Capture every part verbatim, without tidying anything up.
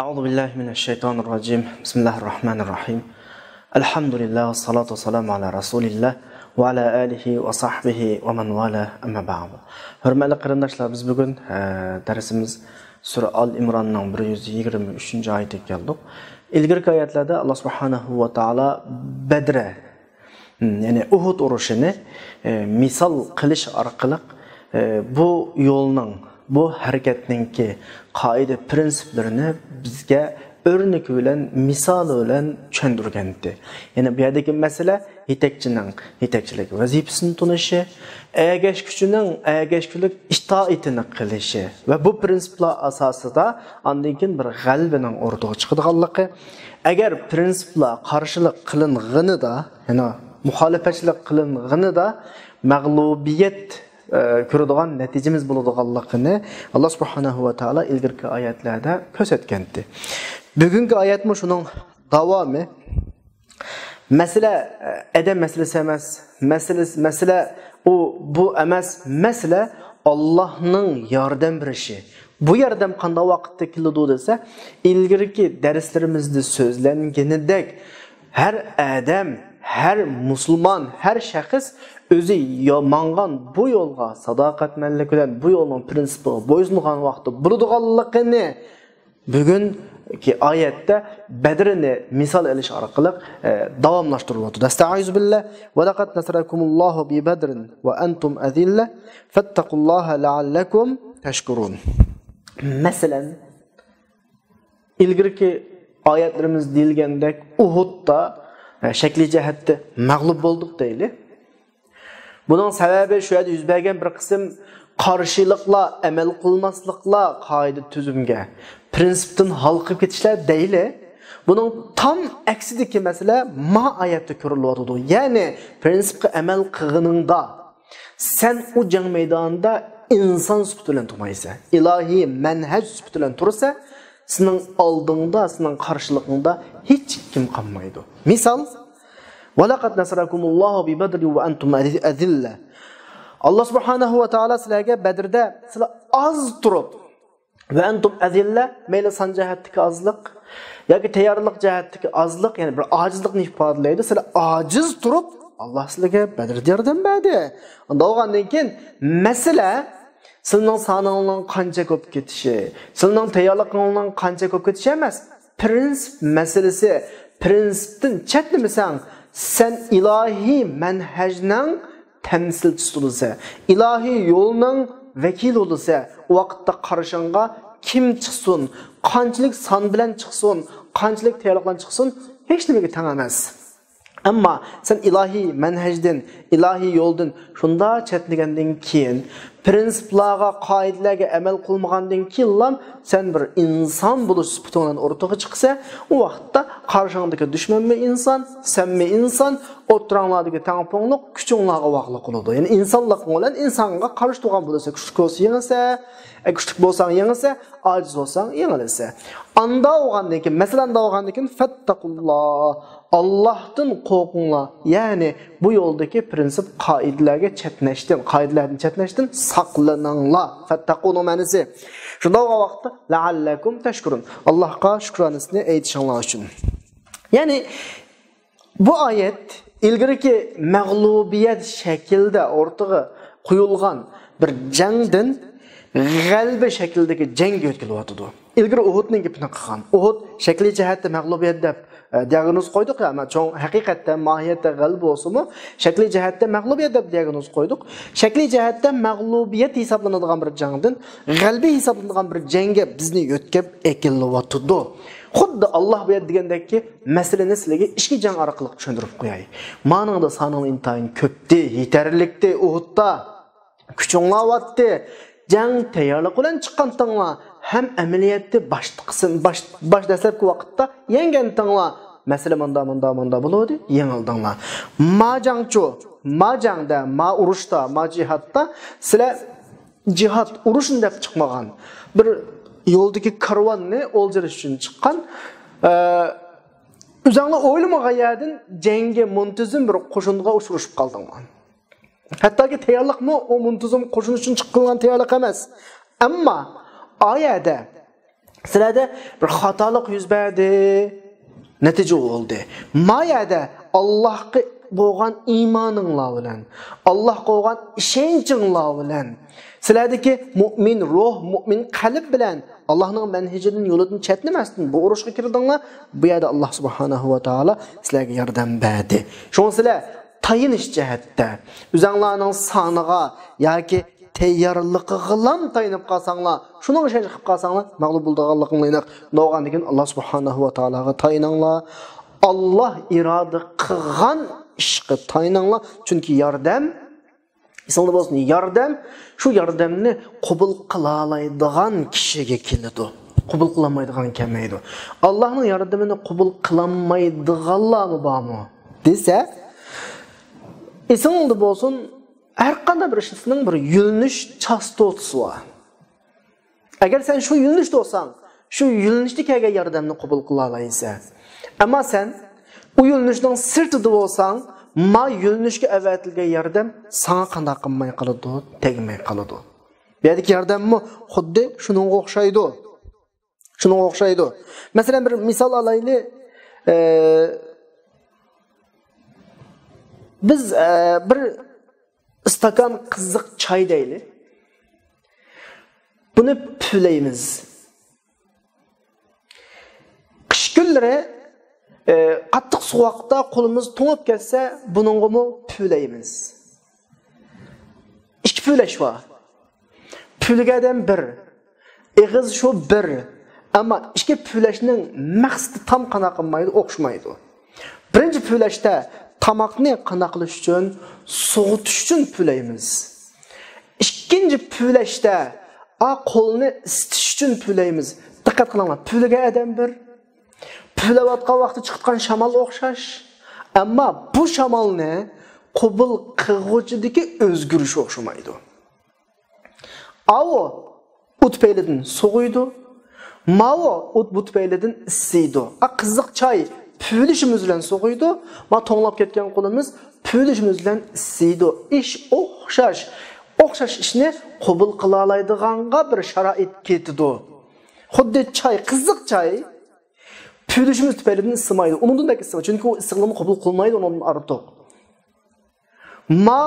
أعوذ بالله من الشيطان الرجيم. بسم الله الرحمن الرحيم. الحمد لله والصلاة والسلام على رسول الله وعلى آله وصحبه ومن والاه، أما بعد. ھۆرمەتلىك قېرىنداشلار، بىز بۈگۈن، ئە، دەرسىمىز سۈرە ئال ئىمراننىڭ بىر يۈز يىگىرمە ئۈچىنچى ئايىتىگە كەلدۇق. ئىلگىرىكى ئايەتلەردە ئاللا سۇبھانەھۇ ۋە تائالا بەدرە يەنى ئۇھۇد ئۇرۇشىنى، ئە، مىسال قىلىش ئارقىلىق، ئە، بۇ يولنىڭ، بۇ ھەرىكەتنىڭكى قائىدە پىرىنسىپلىرىنى بىزگە ئۆرنىكى بىلەن، مىسالى بىلەن چۈشەندۈرگەنتى. يەنى بۇ يەردىكى مەسىلە يېتەكچىنىڭ يېتەكچىلىك ۋەزىپىسىنى تونۇشى، ئەگەشكۈچىنىڭ ئەگەشكۈچىلىك ئىتائىتىنى قىلىشى ۋە بۇ پىرىنسىپلار ئاساسىدا ئاندىن كېيىن بىر غەلىبىنىڭ ئوتتۇرىغا چىقىدىغانلىقى. ئەگەر پىرىنسىپلار قارشىلىق قىلىنغىنىدا، يەنى مۇخالىپەتچىلىك قىلىنغىنىدا مەغلۇبىيەت، ئە، كۆرىدىغان نەتىجىمىز بولىدىغانلىقىنى ئاللا سۇبھانەھۇ ۋە تائالا ئىلگىرىكى ئايەتلەردە كۆرسەتكەنتى. بۈگۈنكى ئايەتمۇ شۇنىڭ داۋامى. مەسىلە، ئە، ئادەم مەسىلىسى ئەمەس. مەسىلە، مەسىلە ئۇ، بۇ ئەمەس. مەسىلە ئاللانىڭ ياردەم بېرىشى. بۇ ياردەم قانداق ۋاقىتتا كېلىدۇ دېسە، ئىلگىرىكى دەرسلىرىمىزدە سۆزلەنگىنىدەك، ھەر ئادەم، ھەر مۇسۇلمان، ھەر شەخس ئۆزى يا-، ماڭغان بۇ يولغا ساداقەتمەنلىك بىلەن، بۇ يولنىڭ پىرىنسىپىغا بويسۇنغان ۋاقىتتا بولىدىغانلىقىنى بۈگۈنكى ئايەتتە بەدرنى مىسال ئېلىش ئارقىلىق، ئە، داۋاملاشتۇرۇۋاتىدۇ. ئەستەئىزۇ بىللا. ۋەلەقەد نەسەرەكۇمۇللاھۇ بىبەدرىن ۋە ئەنتۇم ئەزىللە فەتتەقۇللاھە لەئەللەكۇم تەشكۇرۇن. مەسىلەن، ئىلگىرىكى ئايەتلىرىمىز دېيىلگەندەك ئۇھۇدتا، ئە، شەكلىي جەھەتتە مەغلۇپ بولدۇق دەيلى. بۇنىڭ سەۋەبى شۇ يەردە يۈز بەرگەن بىر قىسىم قارشىلىقلار، ئەمەل قىلماسلىقلار قائىدە تۈزۈمگە، پىرىنسىپتىن ھالقىپ كېتىشلەر دەيلى. بۇنىڭ تام ئەكسىدىكى مەسىلە ما ئايەتتە كۆرۈلۈۋاتىدۇ. يەنى پىرىنسىپقا ئەمەل قىلغىنىڭدا، سەن ئۇ جەڭ مەيدانىدا ئىنسان سۈپىتى بىلەن تۇرمايسەن، ئىلاھىي مەنھەج سۈپىتى بىلەن تۇرسا، سېنىڭ ئالدىڭدا، سېنىڭ قارشىلىقىڭدا ھېچكىم قالمايدۇ. مىسال، ۋەلەقەد نەسەرەكۇمۇللاھۇ بىبەدرىن ۋە ئەنتۇم ئەزىللە. ئاللا سۇبھانەھۇ ۋە تائالا سىلەرگە بەدرىدە سىلەر ئاز تۇرۇپ، ۋە ئەنتۇم ئەزىللە، مەيلى سان جەھەتتىكى ئازلىق ياكى تەييارلىق جەھەتتىكى ئازلىق، يەنى بىر ئاجىزلىقنى ئىپادىلەيدۇ. سىلەر ئاجىز تۇرۇپ، ئاللا سىلەرگە بەدرىدە ياردەم بەردى. ئۇنداق بولغاندىن كېيىن مەسىلە سىلىنىڭ سانىڭنىڭ قانچە كۆپ كېتىشى، سىلىنىڭ تەييارلىقىڭنىڭ قانچە كۆپ كېتىشى ئەمەس. پىرىنسىپ مەسىلىسى، پىرىنسىپتىن چەتنىمىسەڭ، سەن ئىلاھىي مەنھەجنىڭ تەمسىلچىسى بولىسەن، ئىلاھىي يولنىڭ ۋەكىلى بولىسەن. ئۇ ۋاقىتتا قارشىڭغا كىم چىقسۇن، قانچىلىك سان بىلەن چىقسۇن، قانچىلىك تەييارلىق بىلەن چىقسۇن، ھېچنېمىگە تەڭ ئەمەس. ئەمما سەن ئىلاھىي مەنھەجدىن، ئىلاھىي يولدىن شۇنداق چەتنىگەندىن كېيىن، پىرىنسىپلارغا، قائىدىلەرگە ئەمەل قىلمىغاندىن كېيىنلا سەن بىر ئىنسان بولۇش سۈپىتىڭ بىلەن ئورتىغا چىقىسەن، ئۇ ۋاقىتتا قارشىڭدىكى دۈشمەنمۇ ئىنسان، سەنمۇ ئىنسان، ئوتتۇراڭلاردىكى تەڭپۇڭلۇق كۈچۈڭلارغا باغلىق بولىدۇ. يەنى ئىنسانلىقىڭ بىلەن ئىنسانغا قارشى تۇرغان بولىسەن، كۈچلۈك بولسا يېڭىسەن، ئە، كۈچلۈك بولساڭ يېڭىسەن، ئاجىز بولساڭ يېڭىلىسەن. ئاندا بولغاندىن كېيىن، مەسىلەن، ئاندا بولغاندىن كېيىن، فەتتەقۇللا، ئاللاھتىن قورقۇڭلار. يەنى بۇ يولدىكى پىرىنسىپ قائىدىلەرگە چەتنەشتىن، قائىدىلەردىن چەتنەشتىن ساقلىنىڭلار. فەتتەقۇنىڭ مەنىسى. شۇنداق بولغان ۋاقىتتا، لەئەللەكۇم تەشكۇرۇن. ئاللاھقا شۈكرانىسىنى ئېيتىشىڭلار ئۈچۈن. يەنى بۇ ئايەت ئىلگىرىكى مەغلۇبىيەت شەكلىدە ئورتىغا قويۇلغان بىر جەڭدىن غەلىبە شەكلىدىكى جەڭگە يۆتكىلىۋاتىدۇ. ئىلگىرى ئۇھۇدنىڭ گېپىنى قىلغان. ئۇھۇد شەكلىي جەھەتتە مەغلۇبىيەت دەپ، ئە، دىياگنوز قويدۇق يا، ئەمما چوڭ ھەقىقەتتە، ماھىيەتتە غەلىبە بولسىمۇ، شەكلىي جەھەتتە مەغلۇبىيەت دەپ دىياگنوز قويدۇق. شەكلىي جەھەتتە مەغلۇبىيەت ھېسابلىنىدىغان بىر جەڭدىن غەلىبە ھېسابلىنىدىغان بىر جەڭگە بىزنى يۆتكەپ ئەكېلىۋاتىدۇ. خۇددى ئاللا بۇ يەردە دېگەندەككى، مەسىلىنى سىلەرگە ئىككى جەڭ ئارقىلىق چۈشەندۈرۈپ قوياي. مانىڭدا سانىڭ ئىنتايىن كۆپتى، يېتەرلىكتى، ئۇھۇدتا كۈچۈڭلار بارتتى. جەڭ تەييارلىق بىلەن چىققانتىڭلار ھەم ئەمەلىيەتتە باشتا قىسىم، باش، باش دەسلەپكى ۋاقىتتا يەڭگەنتىڭلار. مەسىلە مۇندا، مۇندا، مۇندا بولۇۋىدى، يېڭىلدىڭلار. ما جەڭچۇ، ما جەڭدە، ما ئۇرۇشتا، ما جىھادتا سىلەر جىھاد، ئۇرۇشنى دەپ چىقمىغان. بىر يولدىكى كارۋاننى ئولجىرىش ئۈچۈن چىققان. ئە، ئۆزۈڭلار ئويلىمىغان يەردىن جەڭگە مۇنتىزىم بىر قوشۇنغا ئۇچرىشىپ قالدىڭلار. ھەتتاكى تەييارلىقمۇ ئۇ مۇنتىزىم قوشۇن ئۈچۈن چىققىلىغان تەييارلىق ئەمەس. ئەمما ئا يەردە سىلەردە بىر خاتالىق يۈز بەردى، نەتىجە بولدى. ما يەردە ئاللاھقا بولغان ئىمانىڭلار بىلەن، ئاللاھقا بولغان ئىشەنچىڭلار بىلەن، سىلەردىكى مۇئمىن روھ، مۇئمىن قەلب بىلەن ئاللاھنىڭ مەنھىجىدىن، يولىدىن چەتنىمەستىن بۇ ئۇرۇشقا كىردىڭلار. بۇ يەردە ئاللاھ سۇبھانەھۇ ۋە تائالا سىلەرگە ياردەم بەردى. شۇڭا سىلەر تايىنىش جەھەتتە ئۆزەڭلارنىڭ سانىغا ياكى تەييارلىقىغىلام تايىنىپ قالساڭلار، شۇنىڭغا ئىشەنچ قىلىپ قالساڭلار، مەغلۇپ بولىدىغانلىقىڭلار ئېنىق. بولغاندىن كېيىن ئاللاھ سۇبھانەھۇ ۋە تائالاغا تايىنىڭلار. ئاللاھ ئىرادە قىلغان ئىشقا تايىنىڭلار. چۈنكى ياردەم، ئېسىڭلار بولسۇن، ياردەم، شۇ ياردەمنى قوبۇل قىلالايدىغان كىشىگە كېلىدۇ. قوبۇل قىلالمايدىغان كەلمەيدۇ. ئاللاھنىڭ ياردىمىنى قوبۇل قىلالمايدىغانلارمۇ بارمۇ دېسە، ئېسىڭلاردا بولسۇن، ھەر قانداق بىر ئىشنىڭ بىر يۆنىلىش چاستوتىسى بار. ئەگەر سەن شۇ يۆنىلىشتە بولساڭ، شۇ يۆنىلىشتە كەلگەن ياردەمنى قوبۇل قىلالايسەن. ئەمما سەن ئۇ يۆنىلىشنىڭ سىرتىدا بولساڭ، ما يۆنىلىشكە ئەۋەتىلگەن ياردەم ساڭا قانداق قىلماي قالىدۇ، تەگمەي قالىدۇ. بۇ يەردىكى ياردەممۇ خۇددى شۇنىڭغا ئوخشايدۇ. شۇنىڭغا ئوخشايدۇ. مەسىلەن، بىر مىسال ئالايلى. ئە، بىز، ئە، بىر ئىستاكان قىزىق چاي دەيلى. بۇنى پۈۋلەيمىز. قىش كۈنلىرى، ئە، قاتتىق سوغۇقتا قولىمىز توڭۇپ كەتسە، بۇنىڭغىمۇ پۈۋلەيمىز. ئىككى پۈۋلەش بار. پۈۋلىگەن ئادەم بىر، ئېغىز شۇ بىر. ئەمما ئىككى پۈۋلەشنىڭ مەقسىتى تام قانداق قىلمايدۇ، ئوخشىمايدۇ. بىرىنچى پۈۋلەشتە تاماقنى قانداق قىلىش ئۈچۈن، سوغۇتۇش ئۈچۈن پۈۋلەيمىز. ئىككىنچى پۈۋلەشتە، ئا، قولنى ئىسسىتىش ئۈچۈن پۈۋلەيمىز. دىققەت قىلىڭلار، پۈۋلىگەن ئادەم بىر، پۈۋلەۋاتقان ۋاقتى چىقىۋاتقان شامال ئوخشاش. ئەمما بۇ شامالنى قوبۇل قىلغۇچىدىكى ئۆزگىرىش ئوخشىمايدۇ. ئاۋۇ ئۇ تۈپەيلىدىن سوغۇيدۇ. ماۋۇ ئۇ بۇ تۈپەيلىدىن ئىسسىيدۇ. ئا، قىزىق چاي پۈۋلىشىمىز بىلەن سوغۇيدۇ. ما توڭلاپ كەتكەن قولىمىز پۈۋلىشىمىز بىلەن ئىسسىيدۇ. ئىش ئوخشاش. ئوخشاش ئىشنى قوبۇل قىلالايدىغانغا بىر شارائىت كېتىدۇ. خۇددى چاي، قىزىق چاي پۈۋلىشىمىز تۈپەيلىدىن ئىسسىمايدۇ. ئۇنىڭدىن بەك ئىسسىمايدۇ. چۈنكى ئۇ ئىسسىقلىقنى قوبۇل قىلمايدۇ ئۇنىڭدىن ئارتۇق. ما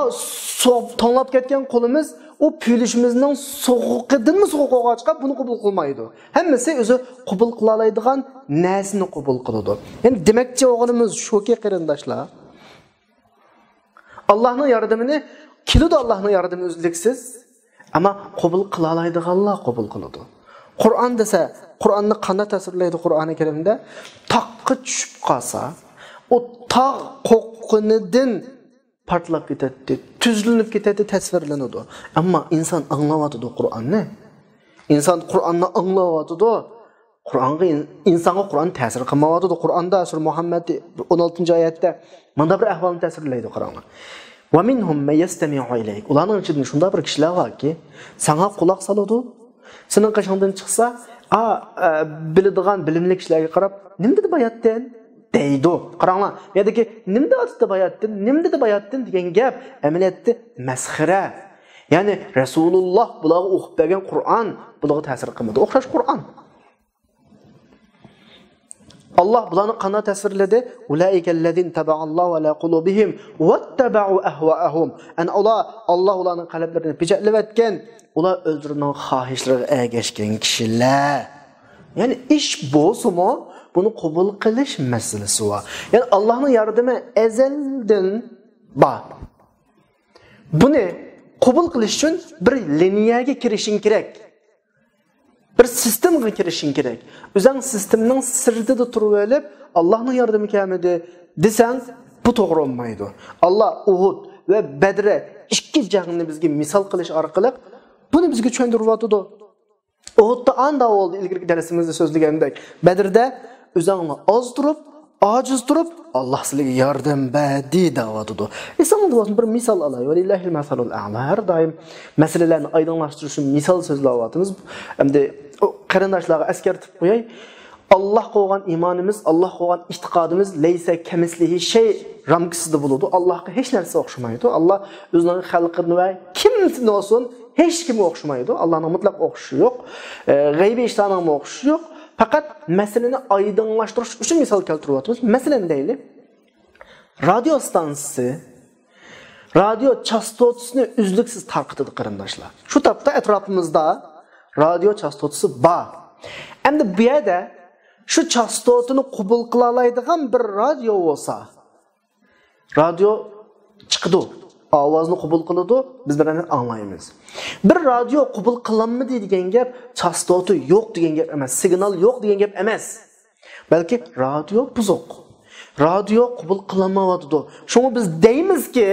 سوغ-، توڭلاپ كەتكەن قولىمىز ئۇ پۈۋلىشىمىزنىڭ سوغۇقىدىنمۇ سوغۇق بولغاچقا، بۇنى قوبۇل قىلمايدۇ. ھەممىسى ئۆزى قوبۇل قىلالايدىغان نەرسىنى قوبۇل قىلىدۇ. يەنى دېمەكچى بولغىنىمىز شۇكى، قېرىنداشلار، ئاللاھنىڭ ياردىمىنى، كېلىدۇ ئاللاھنىڭ ياردىمى ئۈزلۈكسىز، ئەمما قوبۇل قىلالايدىغانلار قوبۇل قىلىدۇ. قۇرئان دېسە، قۇرئاننى قانداق تەسۋىرلەيدۇ قۇرئانى كەرىمدە؟ تاغقا چۈشۈپ قالسا، ئۇ تاغ قوققىنىدىن پارتلاپ كېتەتتى، تۈزلىنىپ كېتەتتى، تەسۋىرلىنىدۇ. ئەمما ئىنسان ئاڭلاۋاتىدۇ قۇرئاننى. ئىنسان قۇرئاننى ئاڭلاۋاتىدۇ. قۇرئانغا ئىن-، ئىنسانغا قۇرئان تەسىر قىلماۋاتىدۇ. قۇرئاندا سۈرە مۇھەممەد ئون ئالتىنچى ئايەتتە مۇنداق بىر ئەھۋالنى تەسۋىرلەيدۇ، قاراڭلار. «وَمِنْهُمْ مَنْ يَسْتَمِعُ إِلَيْكَ». ئۇلارنىڭ ئىچىدىن شۇنداق بىر كىشىلەر باركى، ساڭا قۇلاق سالىدۇ، سېنىڭ قېشىڭدىن چىقسا، ئا، ئە، بىلىدىغان بىلىملىك كىشىلەرگە قاراپ، «نېمە دېدى باياتتىن؟» دەيدۇ. قاراڭلار، بۇ يەردىكى «نېمە دەۋاتىدۇ باياتتىن؟ نېمە دېدى باياتتىن؟» دېگەن گەپ ئەمەلىيەتتە مەسخىرە. يەنى رەسۇلۇللاھ بۇلارغا ئوقۇپ بەرگەن قۇرئان بۇلارغا تەسىر قىلمىدى. ئوخشاش قۇرئان. ئاللاھ بۇلارنى قانداق تەسۋىرلىدى؟ «أُولَٰئِكَ الَّذِينَ طَبَعَ اللَّهُ عَلَىٰ قُلُوبِهِمْ وَاتَّبَعُوا أَهْوَاءَهُمْ». ئەنە ئۇلار، ئاللاھ ئۇلارنىڭ قەلبلىرىنى پېچەتلىۋەتكەن، ئۇلار ئۆزلىرىنىڭ خاھىشلىرىغا ئەگەشكەن كىشىلەر. يەنى ئىش بولسىمۇ، بۇنى قوبۇل قىلىش مەسىلىسى بار. يەنى ئاللاھنىڭ ياردىمى ئەزەلدىن بار. بۇنى قوبۇل قىلىش ئۈچۈن بىر لىنىيەگە كىرىشىڭ كېرەك. بىر سىستېمىغا كىرىشىڭ كېرەك. ئۆزەڭ سىستېمىنىڭ سىرتىدا تۇرۇۋېلىپ، «ئاللاھنىڭ ياردىمى كەلمىدى» دېسەڭ، بۇ توغرا بولمايدۇ. ئاللاھ ئۇھۇد ۋە بەدرە ئىككى جەڭنى بىزگە مىسال قىلىش ئارقىلىق بۇنى بىزگە چۈشەندۈرۈۋاتىدۇ. ئۇھۇدتا ئانداق بولدى، ئىلگىرىكى دەرسىمىزدە سۆزلىگەندەك، بەدرىدە ئۆزەڭلار ئاز تۇرۇپ، ئاجىز تۇرۇپ، «ئاللاھ سىلەرگە ياردەم بەردى» دەۋاتىدۇ. ئېسىڭلاردا بولسۇن، بىر مىسال ئالاي. «وَلِلَّهِ الْمَثَلُ الْأَعْلَى». ھەر دائىم مەسىلىلەرنى ئايدىڭلاشتۇرۇش ئۈچۈن مىسال سۆزلەۋاتىمىز. ئەمدى ئۇ قېرىنداشلارغا ئەسكەرتىپ قوياي. ئاللاھقا بولغان ئىمانىمىز، ئاللاھقا بولغان ئېتىقادىمىز «لَيْسَ كَمِثْلِهِ شَيْءٌ» رامكىسىدا بولىدۇ. ئاللاھقا ھېچ نەرسە ئوخشىمايدۇ. ئاللاھ ئۆزىنىڭ خەلقىنى ۋە كىمسىنى بولسۇن، ھېچكىمگە ئوخشىمايدۇ. ئاللانىڭ مۇتلەق ئوخشىشى يوق. ئە، غەيبىي ئىشلارنىڭمۇ ئوخشىشى يوق. پەقەت مەسىلىنى ئايدىڭلاشتۇرۇش ئۈچۈن مىسال كەلتۈرۈۋاتىمىز. مەسىلەن دەيلى، رادىيو ستانسىسى رادىيو چاستوتىسىنى ئۈزلۈكسىز تارقىتىدۇ، قېرىنداشلار. شۇ تاپتا ئەتراپىمىزدا رادىيو چاستوتىسى بار. ئەمدى بۇ يەردە شۇ چاستوتىنى قوبۇل قىلالايدىغان بىر رادىيو بولسا، رادىيو چىقىدۇ، ئاۋازنى قوبۇل قىلىدۇ، بىز بىر نەرسىنى ئاڭلايمىز. بىر رادىيو قوبۇل قىلالمىدى دېگەن گەپ چاستوتا يوق دېگەن گەپ ئەمەس، سىگنال يوق دېگەن گەپ ئەمەس. بەلكى رادىيو بۇزۇق. رادىيو قوبۇل قىلالمايۋاتىدۇ. شۇڭا بىز دەيمىزكى،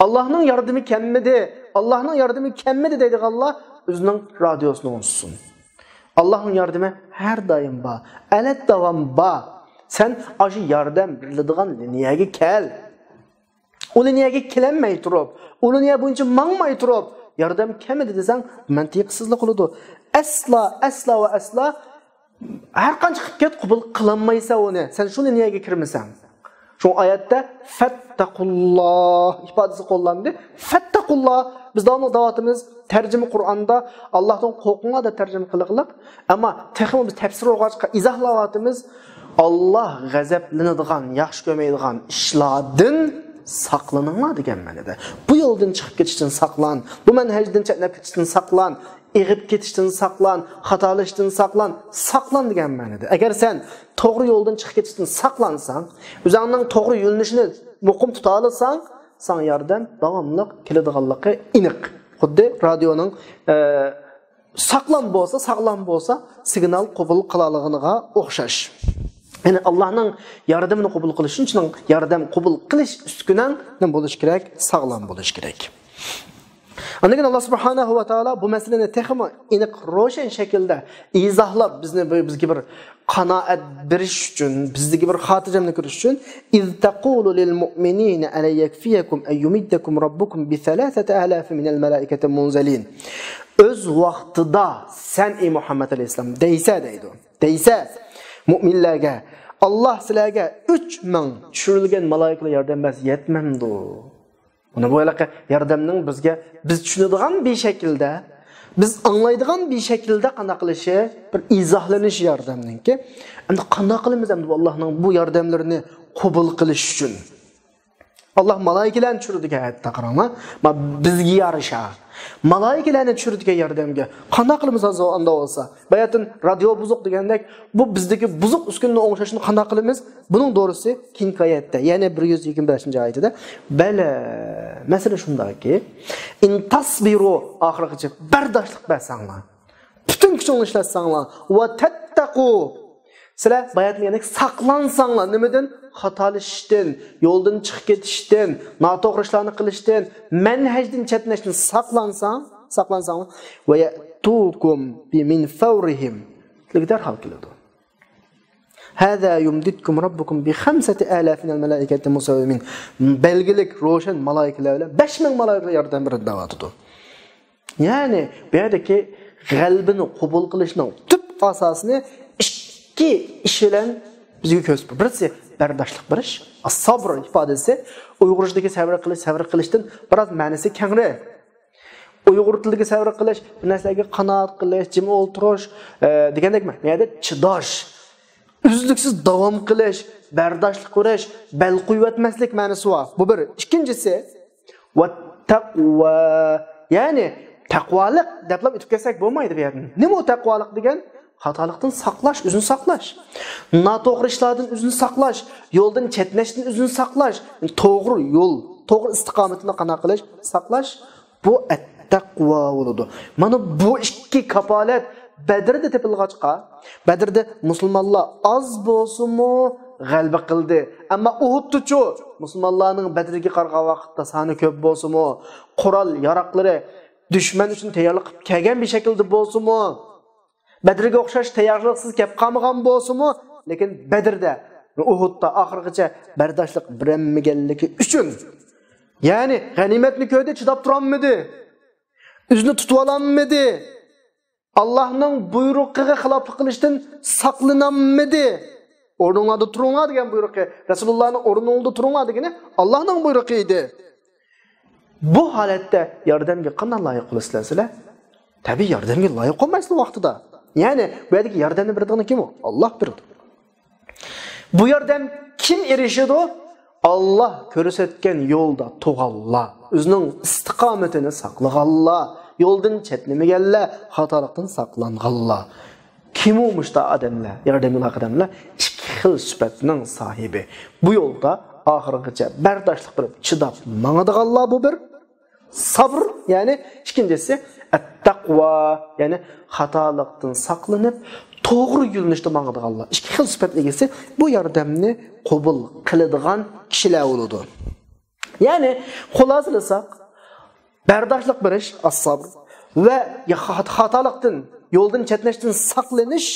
ئاللاھنىڭ ياردىمى كەلمىدى، ئاللاھنىڭ ياردىمى كەلمىدى دەيدىغانلار ئۆزىنىڭ رادىيوسىنى ئۇنتۇسۇن. ئاللاھنىڭ ياردىمى ھەر دائىم بار، ئەلەت داۋام بار. سەن ئاشۇ ياردەم بېرىلىدىغان لىنىيەگە كەل. ئۇ لىنىيەگە كېلەلمەي تۇرۇپ، ئۇ لىنىيە بويىچە ماڭماي تۇرۇپ، ياردەم كەلمىدى دېسەڭ، مەنتىقسىزلا قىلىدۇ. ئەسلا، ئەسلا ۋە ئەسلا ھەر قانچە قىلىپ كەت، قوبۇل قىلالمايسەن ئۇنى. سەن شۇ لىنىيەگە كىرمىسەڭ. شۇ ئايەتتە فەتتەقۇللا ئىپادىسى قوللاندى. فەتتەقۇللا، بىز داۋاملىق دەۋاتىمىز، تەرجىمە قۇرئاندا ئاللاھتىن قورقۇڭلار دەپ تەرجىمە قىلىقلىق. ئەمما تېخىمۇ بىز تەپسىر ئوقۇغاچقا ئىزاھلاۋاتىمىز. ئاللاھ غەزەپلىنىدىغان، ياخشى كۆرمەيدىغان ئىشلاردىن ساقلىنىڭلار دېگەن مەنىدە. بۇ يولدىن چىقىپ كېتىشتىن ساقلان، بۇ مەنھەجدىن چەتنەپ كېتىشتىن ساقلان، ئېغىپ كېتىشتىن ساقلان، خاتالىشىشتىن ساقلان، ساقلان دېگەن مەنىدە. ئەگەر سەن توغرا يولدىن چىقىپ كېتىشتىن ساقلانساڭ، ئۆزۈڭنىڭ توغرا يۆنىلىشىنى مۇقىم تۇتالىساڭ، ساڭا ياردەم داۋاملىق كېلىدىغانلىقى ئېنىق. خۇددى رادىيونىڭ، ئە، ساقلام بولسا، ساغلام بولسا، سىگنال قوبۇل قىلالىغىنىغا ئوخشاش. يەنى ئاللاھنىڭ ياردىمىنى قوبۇل قىلىش ئۈچۈن سېنىڭ ياردەم قوبۇل قىلىش ئۈسكۈنەڭ نېمە بولۇشى كېرەك؟ ساغلام بولۇشى كېرەك. ئاندىن كېيىن ئاللاھ سۇبھانەھۇ ۋە تائالا بۇ مەسىلىنى تېخىمۇ ئېنىق، روشەن شەكىلدە ئىزاھلاپ، بىزنى، بىزگە بىر قانائەت بېرىش ئۈچۈن، بىزگە بىر خاتىرجەملىك بېرىش ئۈچۈن، إذ تقول للمؤمنين ألن يكفيكم أن يمدكم ربكم بثلاثة آلاف من الملائكة منزلين. ئۆز ۋاقتىدا سەن، ئەي مۇھەممەد ئەلەيھىسسالام، دەيسە دەيدۇ. دەيسە مۇئمىنلەرگە، ئاللاھ سىلەرگە ئۈچ مىڭ چۈشۈرۈلگەن مالايىكىلەر ياردەم بەرسە يەتمەمدۇ؟ بۇنى بۇ ھېلىقى ياردەمنىڭ بىزگە، بىز چۈشىنىدىغان بىر شەكىلدە، بىز ئاڭلايدىغان بىر شەكىلدە قانداق قىلىشى، بىر ئىزاھلىنىشى ياردەمنىڭكى. ئەمدى قانداق قىلىمىز ئەمدى بۇ ئاللاھنىڭ بۇ ياردەملىرىنى قوبۇل قىلىش ئۈچۈن؟ ئاللاھ مالايىكىلەرنى چۈشۈرىدىكەن، ھەتتا قاراڭلار. ما-، بىزگە يارىشا مالايىكىلەرنى چۈشۈرىدىكەن ياردەمگە. قانداق قىلىمىز ھازىر ئاندا بولسا؟ باياتىن رادىيو بۇزۇق دېگەندەك، بۇ بىزدىكى بۇزۇق ئۈسكۈنىنى ئوڭشاشنى قانداق قىلىمىز؟ بۇنىڭ دورىسى كېيىنكى ئايەتتە، يەنى بىر يۈز يىگىرمە بەشىنچى ئايىتىدە، بەلە، مەسىلە شۇنداكى، إن تصبروا، ئاخىرغىچە بەرداشلىق بەرسەڭلار، پۈتۈن كۈچۈڭلارنى ئىشلەتسەڭلار، وتتقوا، سىلەر باياتىن يەنە ساقلانساڭلار، نېمىدىن؟ خاتالىشىشتىن، يولدىن چىقىپ كېتىشتىن، ناتوغرا ئىشلارنى قىلىشتىن، مەنھەجدىن چەتنەشتىن ساقلانساڭ، ساقلانساڭلار، ويأتوكم من فورهم، سىلەرگە دەرھال كېلىدۇ. هذا يمددكم ربكم بخمسة آلاف من الملائكة مسومين. بەلگىلىك، روشەن مالايىكىلەر بىلەن بەش مىڭ مالايىكىلەر ياردەم بېرىدۇ دەۋاتىدۇ. يەنى بۇ يەردىكى غەلىبىنى قوبۇل قىلىشنىڭ تۈپ ئاساسىنى ئىككى ئىش بىلەن بىزگە كۆرسىتىدۇ. بىرسى بەرداشلىق بېرىش، ئەس-سەبر ئىپادىسى. ئۇيغۇرچىدىكى سەۋر قىلىش، سەۋر قىلىشتىن بىراز مەنىسى كەڭرى. ئۇيغۇر تىلىدىكى سەۋر قىلىش، بىر نەرسىلەرگە قانائەت قىلىش، جىم ئولتۇرۇش، ئە، دېگەندەك، بۇ يەردە چىداش، ئۈزلۈكسىز داۋام قىلىش، بەرداشلىق كۆرۈش، بەل قويۇۋەتمەسلىك مەنىسى بار. بۇ بىر. ئىككىنچىسى، ۋەتتەقۋا، يەنى تەقۋالىق دەپلا ئۆتۈپ كەتسەك بولمايدۇ بۇ يەردىن. نېمە ئۇ تەقۋالىق دېگەن؟ خاتالىقتىن ساقلاش، ئۆزىنى ساقلاش. ناتوغرا ئىشلاردىن ئۆزىنى ساقلاش. يولدىن چەتنەشتىن ئۆزىنى ساقلاش. توغرا يول، توغرا ئىستىقامىتىنى قانداق قىلىش؟ ساقلاش. بۇ ئەتتەقۋا بولىدۇ. مانا بۇ ئىككى كاپالەت بەدرىدە تېپىلغاچقا، بەدرىدە مۇسۇلمانلار ئاز بولسىمۇ غەلىبە قىلدى. ئەمما ئۇھۇدتىچۇ؟ مۇسۇلمانلارنىڭ بەدرىگە قارىغان ۋاقىتتا سانى كۆپ بولسىمۇ، قورال ياراقلىرى دۈشمەن ئۈچۈن تەييارلىق قىلىپ كەلگەن بىر شەكىلدە بولسىمۇ، بەدرگە ئوخشاش تەييارلىقسىز كەپ قالمىغان بولسىمۇ، لېكىن بەدرىدە، ئۇھۇدتا ئاخىرغىچە بەرداشلىق بېرەلمىگەنلىكى ئۈچۈن، يەنى غەنىيمەتنى كۆردى، چىداپ تۇرالمىدى، ئۆزىنى تۇتۇۋالالمىدى، ئاللاھنىڭ بۇيرۇقىغا خىلاپلىق قىلىشتىن ساقلىنالمىدى. ئورنۇڭلاردا تۇرۇڭلار دېگەن بۇيرۇقى، رەسۇلۇللانىڭ ئورنۇڭدا تۇرۇڭلار دېگىنى ئاللاھنىڭ بۇيرۇقى ئىدى. بۇ ھالەتتە ياردەمگە قانداق لايىق بولىسىلەر سىلەر؟ تەبىئىي ياردەمگە لايىق بولمايسىلەر ۋاقتىدا. يەنى بۇ يەردىكى ياردەمنى بېرىدىغىنى كىم ئۇ؟ ئاللاھ بېرىدۇ. بۇ ياردەم كىم ئېرىشىدۇ؟ ئاللاھ كۆرسەتكەن يولدا تۇرغانلار، ئۆزىنىڭ ئىستىقامىتىنى ساقلىغانلار، يولدىن چەتنىمىگەنلەر، خاتالىقتىن ساقلانغانلار. كىم ئۇ مۇشۇنداق ئادەملەر؟ ياردەمگە لايىق ئادەملەر ئىككى خىل سۈپەتنىڭ ساھىبى. بۇ يولدا ئاخىرغىچە بەرداشلىق بېرىپ چىداپ ماڭىدىغانلار، بۇ بىر. سابر، يەنى ئىككىنچىسى، ئەتتەقۋا، يەنى خاتالىقتىن ساقلىنىپ، توغرا يۆنىلىشتە ماڭىدىغانلار. ئىككى خىل سۈپەت ئىگىسى بۇ ياردەمنى قوبۇل قىلىدىغان كىشىلەر بولىدۇ. يەنى خۇلاسىلىساق، بەرداشلىق بېرىش، ئەسسابر، ۋە خات-، خاتالىقتىن، يولدىن چەتنەشتىن ساقلىنىش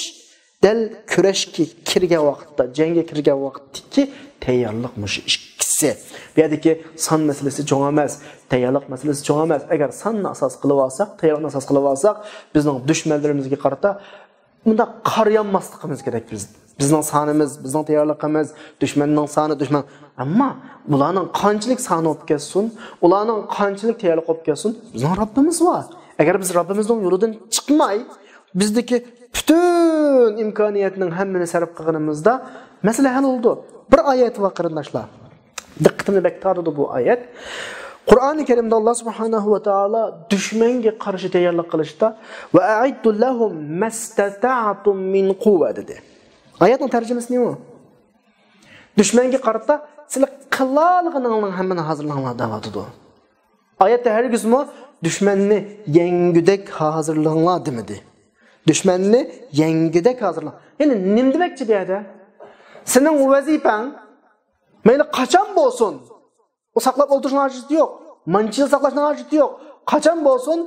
دەل كۈرەشكە كىرگەن ۋاقىتتا، جەڭگە كىرگەن ۋاقىتتىكى تەييارلىق مۇشۇ ئىككىسى. بۇ يەردىكى سان مەسىلىسى چوڭ ئەمەس، تەييارلىق مەسىلىسى چوڭ ئەمەس. ئەگەر ساننى ئاساس قىلىپ ئالساق، تەييارلىقنى ئاساس قىلىپ ئالساق، بىزنىڭ دۈشمەنلىرىمىزگە قارىتا مۇنداق قارىيالماسلىقىمىز كېرەك بىز. بىزنىڭ سانىمىز، بىزنىڭ تەييارلىقىمىز، دۈشمەننىڭ سانى، دۈشمەن. ئەمما بۇلارنىڭ قانچىلىك سانى بولۇپ كەتسۇن، ئۇلارنىڭ قانچىلىك تەييارلىق بولۇپ كەتسۇن، بىزنىڭ رەببىمىز بار. ئەگەر بىز رەببىمىزنىڭ يولىدىن چىقماي، بىزدىكى پۈتۈن ئىمكانىيەتنىڭ ھەممىنى سەرپ قىلغىنىمىزدا مەسىلە ھەل بولىدۇ. بىر ئايەت بار، قېرىنداشلار. دىققىتىمنى بەك تارتىدۇ بۇ ئايەت. قۇرئانى كەرىمدە ئاللاھ سۇبھانەھۇ ۋە تائالا دۈشمەنگە قارشى تەييارلىق قىلىشتا «ۋە ئەئىددۇ لەھۇم مەستەتەئتۇم مىن قۇۋۋە» دېدى. ئايەتنىڭ تەرجىمىسى نېمە؟ دۈشمەنگە قارىتا سىلەر قىلالىغىنىڭلارنىڭ ھەممىنى ھازىرلاڭلار دەۋاتىدۇ. ئايەتتە ھەرگىزمۇ دۈشمەننى يەڭگۈدەك ھازىرلىغىنلار دېمىدى. دۈشمەننى يەڭگۈدەك ھازىرلاڭ. يەنى نېمە دېمەكچى بۇ يەردە؟ سېنىڭ ۋەزىپەڭ مەيلى قاچان بولسۇن، ئۇ ساقلاپ ئولتۇرۇشنىڭ ھاجىتى يوق. مانچە يىل ساقلاشنىڭ ھاجىتى يوق. قاچان بولسۇن،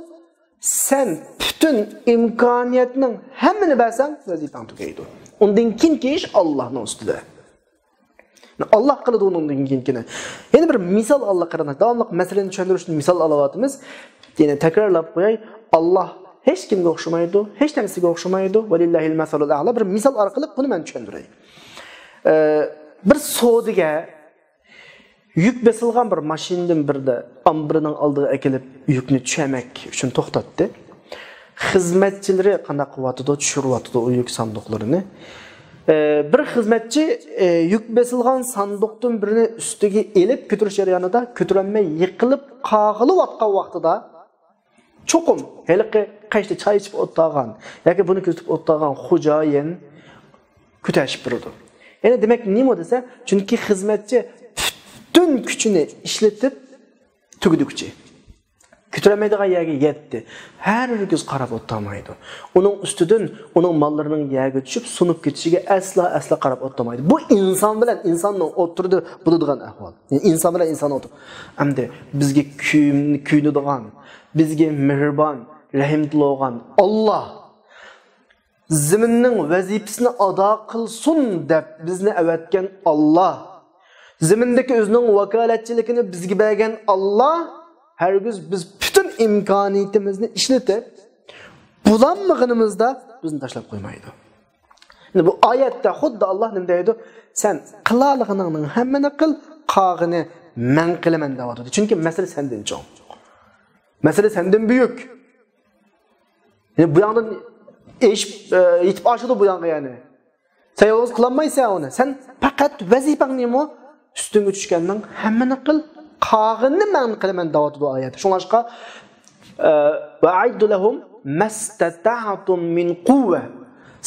سەن پۈتۈن ئىمكانىيەتنىڭ ھەممىنى بەرسەڭ، ۋەزىپەڭ تۈگەيدۇ. ئۇندىن كېيىنكى ئىش ئاللاھنىڭ ئۈستىدە. ئاللاھ قىلىدۇ ئۇنىڭدىن كېيىنكىنى. يەنە بىر مىسال ئاللاھ قىلىدۇ. داۋاملىق مەسىلىنى چۈشەندۈرۈشتىن مىسال ئالىۋاتىمىز. يەنە تەكرارلاپ قوياي، ئاللاھ ھېچ كىمگە ئوخشىمايدۇ، ھېچ نەرسىگە ئوخشىمايدۇ. ۋەلىللاھىل مەسەلۇل ئەئلا. بىر مىسال ئارقىلىق بۇنى مەن چۈشەندۈرەي. ئە، بىر سودىگەر يۈك بېسىلغان بىر ماشىنىدىن بىرىدە ئامبىرىنىڭ ئالدىغا ئەكېلىپ يۈكنى چۈشۈرمەك ئۈچۈن توختاتتى. خىزمەتچىلىرى قانداق قىلىۋاتىدۇ؟ چۈشۈرۈۋاتىدۇ ئۇ يۈك ساندۇقلىرىنى. ئە، بىر خىزمەتچى، ئە، يۈك بېسىلغان ساندۇقتىن بىرىنى ئۈستىگە ئېلىپ كۆتۈرۈش جەريانىدا كۆتۈرەلمەي يىقىلىپ قاغىلىۋاتقان ۋاقتىدا، چوقۇم ھېلىقى قەشتە چاي ئىچىپ ئولتۇرغان ياكى بۇنى كۆزىتىپ ئولتۇرغان خوجايىن كۆتەرۈشۈپ بېرىدۇ. يەنى دېمەك نېمە دېسە، چۈنكى خىزمەتچى پۈتۈن كۈچىنى ئىشلىتىپ تۈگىدىكچى. كۆتۈرەلمەيدىغان يەرگە يەتتى. ھەرگىز قاراپ ئولتۇرمايدۇ. ئۇنىڭ ئۈستىدىن ئۇنىڭ ماللىرىنىڭ يەرگە چۈشۈپ، سۇنۇپ كېتىشىگە ئەسلا، ئەسلا قاراپ ئولتۇرمايدۇ. بۇ ئىنسان بىلەن ئىنساننىڭ ئوتتۇرىدا بولىدىغان ئەھۋال. يەنى ئىنسان بىلەن ئىنسان ئوتتۇرىدا. ئەمدى بىزگە كۆيۈن-، كۆيۈنىدىغان، بىزگە مېھرىبان، رەھىملىك بولغان ئاللاھ زېمىننىڭ ۋەزىپىسىنى ئادا قىلسۇن دەپ بىزنى ئەۋەتكەن ئاللاھ، زېمىندىكى ئۆزىنىڭ ۋاكالەتچىلىكىنى بىزگە بەرگەن ئاللاھ ھەرگىز بىز پۈتۈن ئىمكانىيىتىمىزنى ئىشلىتىپ بولالمىغىنىمىزدا بىزنى تاشلاپ قويمايدۇ. يەنى بۇ ئايەتتە خۇددى ئاللاھ نېمە دەيدۇ؟ سەن قىلالىغىنىڭنىڭ ھەممىنى قىل، قالغىنى مەن قىلىمەن دەۋاتىدۇ. چۈنكى مەسىلە سەندىن چوڭ. مەسىلە سەندىن بۈيۈك. يەنى بۇ ياڭدىن ئېشىپ، ئە، يېتىپ ئاشىدۇ بۇ ياڭغا يەنى. سەن يالغۇز قىلالمايسەن ئۇنى. سەن پەقەت ۋەزىپەڭ نېمە؟ ئۈستۈڭگە چۈشكەننىڭ ھەممىنى قىل، قالغىنىنى مەن قىلىمەن دەۋاتىدۇ ئايەت. شۇڭلاشقا، ئە، «ۋە ئەئىددۇ لەھۇم مەستەتەئتۇم مىن قۇۋۋە».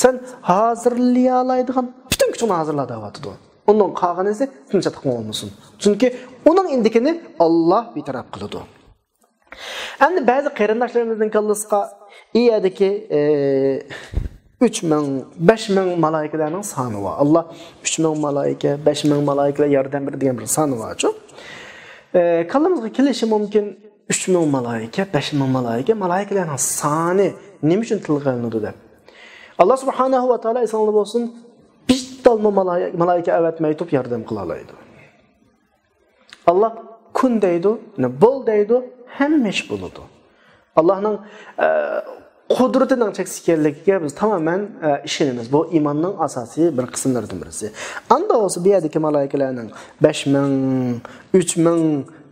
سەن ھازىرلىيالايدىغان پۈتۈن كۈچۈڭنى ھازىرلا دەۋاتىدۇ. ئۇنىڭ قالغىنىسى سېنىڭ چاتىقىڭ بولمىسۇن. چۈنكى ئۇنىڭ ئىندىكىنى ئاللاھ بىتەرەپ قىلىدۇ. ئەمدى بەزى قېرىنداشلىرىمىزنىڭ كاللىسىغا ئى يەردىكى، ئى، ئۈچ مىڭ، بەش مىڭ مالايىكىلەرنىڭ سانى بار. ئاللاھ ئۈچ مىڭ مالايىكە، بەش مىڭ مالايىكىلەر ياردەم بېرىدۇ دېگەن بىر سانى بارچۇ. ئى، كاللىمىزغا كېلىشى مۇمكىن، ئۈچ مىڭ مالايىكە، بەش مىڭ مالايىكە، مالايىكىلەرنىڭ سانى نېمە ئۈچۈن تىلغا ئېلىنىدۇ دەپ. ئاللاھ سۇبھانەھۇ ۋە تائالا ئېسىڭلاردا بولسۇن، بىر تالمۇ مالايىكە، مالايىكە ئەۋەتمەي تۇرۇپ ياردەم قىلالايدۇ. ئاللاھ كۈن دەيدۇ، بول دەيدۇ، ھەممە ئىش بولىدۇ. ئاللاھنىڭ، ئە، قۇدرىتىنىڭ چەكسىز ئىكەنلىكىگە بىز تامامەن، ئە، ئىشىنىمىز. بۇ ئىماننىڭ ئاساسىي بىر قىسىملىرىدىن بىرسى. ئاندا بولسا بۇ يەردىكى مالايىكىلەرنىڭ بەش مىڭ، ئۈچ مىڭ،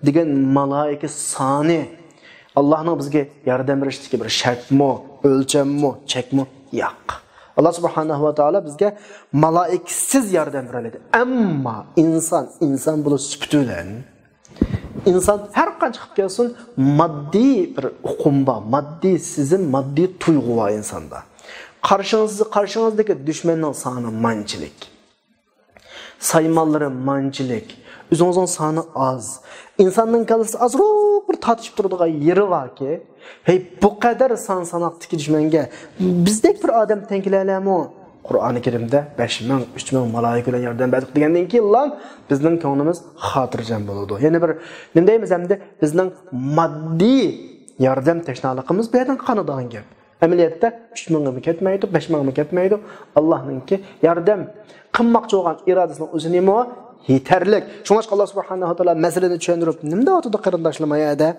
دېگەن مالائىكە سانى ئاللاھنىڭ بىزگە ياردەم بېرىشتىكى بىر شەرتمۇ، ئۆلچەممۇ، چەكمۇ؟ ياق. ئاللا سۇبھانەھۇ ۋە تائالا بىزگە مالائىكىسىز ياردەم بېرەلەيدۇ. ئەمما ئىنسان، ئىنسان بولۇش سۈپىتى بىلەن ئىنسان ھەر قانچە قىلىپ كەلسۇن، ماددىي بىر ئۇقۇم بار، ماددىي سېزىم، ماددىي تۇيغۇ بار ئىنساندا. قارشىڭىز، قارشىڭىزدىكى دۈشمەننىڭ سانى مانچىلىك، سايمانلىرى مانچىلىك، ئۆزىڭىزنىڭ سانى ئاز. ئىنساننىڭ كاللىسى ئازراق بىر تارتىشىپ تۇرىدىغان يېرى باركى، ھەي، بۇ قەدەر سان ساناقتىكى دۈشمەنگە بىزدەك بىر ئادەم تەڭ كېلەلەمۇ؟ قۇرئانى كەرىمدە بەش مىڭ، ئۈچ مىڭ مالايىكە بىلەن ياردەم بەردۇق دېگەندىن كېيىنلا بىزنىڭ كۆڭلىمىز خاتىرجەم بولىدۇ. يەنە بىر نېمە دەيمىز ئەمدى، بىزنىڭ ماددىي ياردەم تەشنالىقىمىز بۇ يەردىن قانىدىغان گەپ. ئەمەلىيەتتە ئۈچ مىڭغىمۇ كەتمەيدۇ، بەش مىڭغىمۇ كەتمەيدۇ. ئاللانىڭكى ياردەم قىلماقچى بولغان ئىرادىسىنىڭ ئۆزىنىمۇ يېتەرلىك. شۇڭلاشقا ئاللا سۇبھانەھۇ ۋە تائالا مەسىلىنى چۈشەندۈرۈپ نېمە دەۋاتىدۇ قېرىنداشلار ما يەردە؟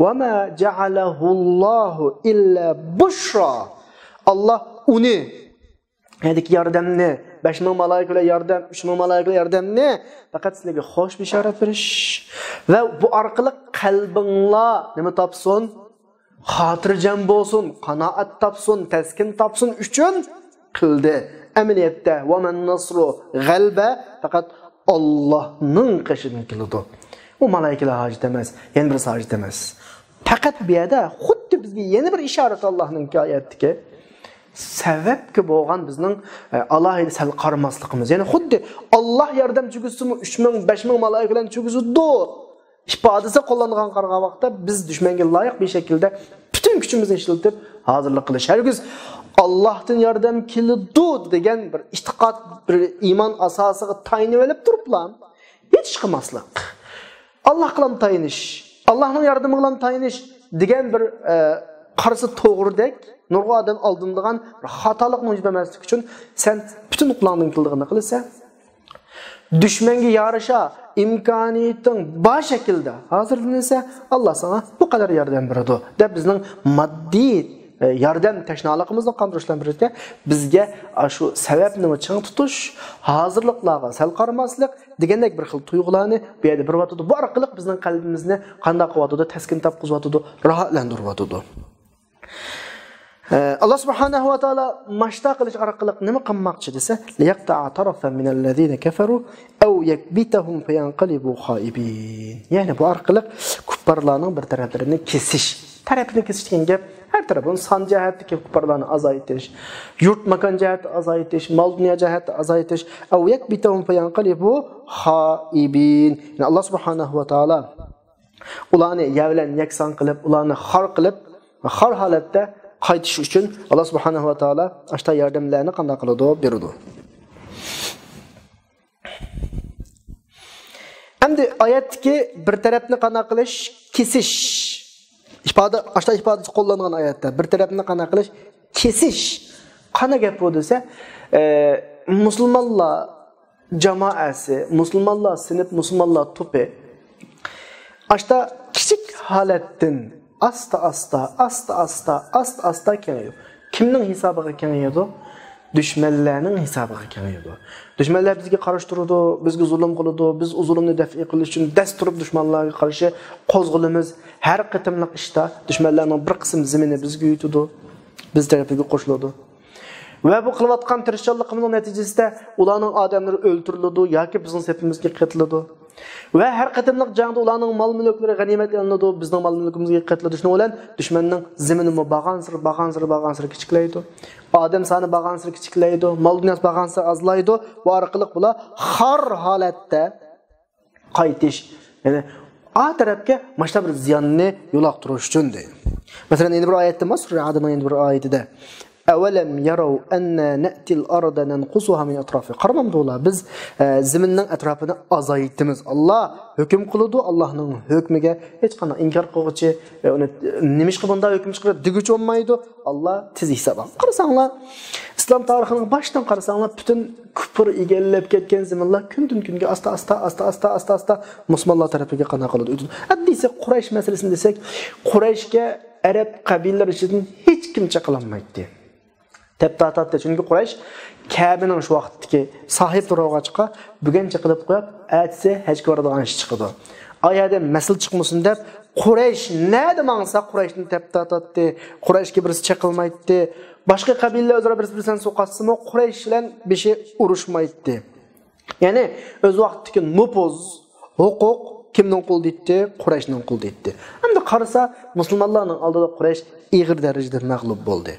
ۋە ما جەئەلەھۇللاھۇ ئىللا بۇشرا. ئاللا ئۇنى، يەنىكى ياردەمنى، بەش مىڭ مالايىكە بىلەن ياردەم، ئۈچ مىڭ مالايىكە بىلەن ياردەمنى پەقەت سىلەرگە خوش بېشارەت بېرىش ۋە بۇ ئارقىلىق قەلبىڭلار نېمە تاپسۇن؟ خاتىرجەم بولسۇن، قانائەت تاپسۇن، تەسكىن تاپسۇن ئۈچۈن قىلدى. ئەمەلىيەتتە، ۋە مەن نەسرۇ، غەلىبە پەقەت ئاللانىڭ قېشىدىن كېلىدۇ. ئۇ مالايىكىلەر ھاجەت ئەمەس، يەنە بىرسى ھاجەت ئەمەس. پەقەت بۇ يەردە خۇددى بىزگە يەنە بىر ئىشارەت ئاللانىڭكى ئايەتتىكى سەۋەبكە بولغان بىزنىڭ، ئە، ئالاھىدە سەل قارىماسلىقىمىز. يەنى خۇددى ئاللا ياردەم چۈگۈزسىمۇ ئۈچ مىڭ، بەش مىڭ مالايىكە بىلەن چۈگۈزىدۇ ئىپادىسى قوللانغان قارىغان ۋاقىتتا بىز دۈشمەنگە لايىق بىر شەكىلدە پۈتۈن كۈچىمىزنى ئىشلىتىپ ھازىرلىق قىلىش. ھەرگىز ئاللاھتىن ياردەم كېلىدۇ دېگەن بىر ئېتىقاد، بىر ئىمان ئاساسىغا تايىنىۋېلىپ تۇرۇپلا ھېچ قىلماسلىق. ئاللاھقىلا تايىنىش، ئاللاھنىڭ ياردىمىغىلا تايىنىش دېگەن بىر، ئە، قارىسا توغرىدەك، نۇرغۇن ئادەم ئالدىنىدىغان بىر خاتالىقنىڭ يۈز بەرمەسلىكى ئۈچۈن سەن پۈتۈن قۇلاڭدىن كېلىدىغىنى قىلىسەن. دۈشمەنگە يارىشا ئىمكانىيىتىڭ بار شەكىلدە ھازىرلىنىسە، ئاللا ساڭا بۇ قەدەر ياردەم بېرىدۇ، دەپ بىزنىڭ ماددىي، ئە، ياردەم تەشنالىقىمىزنى قاندۇرۇش بىلەن بىرلىكتە بىزگە، ئا، شۇ سەۋەبنىمۇ چىڭ تۇتۇش، ھازىرلىقلارغا سەل قارىماسلىق دېگەندەك بىر خىل تۇيغۇلارنى بۇ يەردە بېرىۋاتىدۇ. بۇ ئارقىلىق بىزنىڭ قەلبىمىزنى قانداق قىلىۋاتىدۇ؟ تەسكىن تاپقۇزۇۋاتىدۇ، راھەتلەندۈرۈۋاتىدۇ. ئە، ئاللا سۇبھانەھۇ ۋە تائالا ماشتا قىلىش ئارقىلىق نېمە قىلماقچى دېسە، لىيەقتەئە تەرەفەن مىنەللەزىنە كەفەرۇ ئەۋ يەكبىتەھۇم فەيەنقەلىبۇ خائىبىن. يەنى بۇ ئارقىلىق كۇپپارلارنىڭ بىر تەرەپلىرىنى كېسىش. تەرەپىنى كېسىش دېگەن گەپ، ھەر تەرەپ، ئۇنى سان جەھەتتىكى كۇپپارلارنى ئازايتىش، يۇرت ماكان جەھەتتە ئازايتىش، مال دۇنيا جەھەتتە ئازايتىش. ئەۋ يەكبىتەھۇم فەيەنقەلىبۇ خائىبىن. يەنى ئاللا سۇبھانەھۇ ۋە تائالا ئۇلارنى يەر بىلەن يەكسان قىلىپ، ئۇلارنى خار قىلىپ، خار ھالەتتە قايتىش ئۈچۈن ئاللا سۇبھانەھۇ ۋە تائالا ئاشتا ياردەملەرنى قانداق قىلىدۇ؟ بېرىدۇ. ئەمدى ئايەتتىكى بىر تەرەپنى قانداق قىلىش؟ كېسىش. ئىپادە، ئاشتا ئىپادىسى قوللانغان ئايەتتە بىر تەرەپنى قانداق قىلىش؟ كېسىش. قانداق گەپ بۇ دېسە، ئە، مۇسۇلمانلار جامائەسى، مۇسۇلمانلار سىنىپ، مۇسۇلمانلار توپى ئاشتا كىچىك ھالەتتىن ئاستا-ئاستا، ئاستا-ئاستا، ئاستا-ئاستا كېڭىيىدۇ. كىمنىڭ ھېسابىغا كېڭىيىدۇ؟ دۈشمەنلەرنىڭ ھېسابىغا كېڭىيىدۇ. دۈشمەنلەر بىزگە قارشى تۇرىدۇ، بىزگە زۇلۇم قىلىدۇ. بىز ئۇ زۇلۇمنى دەپئى قىلىش ئۈچۈن دەس تۇرۇپ دۈشمەنلەرگە قارشى قوزغىلىمىز. ھەر قېتىملىق ئىشتا دۈشمەنلەرنىڭ بىر قىسىم زېمىنى بىزگە يۇتىدۇ. بىز تەرىپىگە قوشۇلىدۇ. ۋە بۇ قىلىۋاتقان تىرىشچانلىقىمىزنىڭ نەتىجىسىدە ئۇلارنىڭ ئادەملىرى ئۆلتۈرۈلىدۇ ياكى بىزنىڭ سېپىمىزگە قېتىلىدۇ. ۋە ھەر قېتىملىق جەڭدە ئۇلارنىڭ مال-مۈلۈكلىرى غەنىيمەتكە ئېلىنىدۇ، بىزنىڭ مال-مۈلكىمىزگە قېتىلىدۇ. شۇنىڭ بىلەن دۈشمەننىڭ زېمىنىمۇ بارغانسېرى، بارغانسېرى، بارغانسېرى كىچىكلەيدۇ. ئادەم سانى بارغانسېرى كىچىكلەيدۇ، مال-دۇنياسى بارغانسېرى ئازلايدۇ. بۇ ئارقىلىق بۇلار خار ھالەتتە قايتىش، يەنى ئا تەرەپكە ماشتا بىر زىياننى يول ئاقتۇرۇش ئۈچۈن دەيدۇ. مەسىلەن، يەنە بىر ئايەتتە، سۈرە ئادىمنىڭ يەنە بىر ئايىتىدە، ئەۋەلەم يەرەۋ ئەننا نەتىل ئەرزە نەنقۇسۇھا مىن ئەترافىھا. قارىمامدۇ ئۇلار؟ بىز، ئە، زېمىننىڭ ئەتراپىنى ئازايتىمىز. ئاللا ھۆكۈم قىلىدۇ، ئاللانىڭ ھۆكمىگە ھېچقانداق ئىنكار قىلغۇچى، ئە، ئۇنى نېمىشقا بۇنداق ھۆكۈم چىقىرىدۇ دېگۈچى بولمايدۇ. ئاللا تېز ھېساب ئالىدۇ. قارىساڭلار، ئىسلام تارىخىنىڭ باشتىن قارىساڭلار، پۈتۈن كۇپپۇر ئىگىلەپ كەتكەن زېمىنلار كۈندىن-كۈنگە ئاستا-ئاستا، ئاستا-ئاستا، ئاستا-ئاستا مۇسۇلمانلار تەرىپىگە قانداق قىلىدۇ؟ ئەمدى دېسە، قۇرەيش مەسىلىسىنى دېسەك، قۇرەيشكە ئەرەب قەبىلىلەر ئىچىدىن ھېچكىم چېقىلالمايتتى. تەپ تارتاتتى. چۈنكى قۇرەيش كەبىنىڭ شۇ ۋاقىتتىكى ساھىبلىرى بولغاچقا، بۈگۈن چېقىلىپ قويۇپ، ئەتىسى ھەجگە بارىدىغان ئىش چىقىدۇ. ئايەدە مەسىلە چىقمىسۇن دەپ، قۇرەيش نەدە ماڭسا، قۇرەيشنى تەپ تارتاتتى. قۇرەيشكە بىرسى چېقىلمايتتى. باشقا قەبىلىلەر ئۆزئارا بىرسى بىرسىنى سوقاتسىمۇ، قۇرەيش بىلەن بېشى ئۇرۇشمايتتى. يەنى ئۆز ۋاقتىدىكى نوپۇز، ھوقۇق كىمنىڭ قولىدا ئىدى؟ قۇرەيشنىڭ قولىدا ئىدى. ئەمدى قارىسا، مۇسۇلمانلارنىڭ ئالدىدا قۇرەيش ئېغىر دەرىجىدە مەغلۇپ بولدى.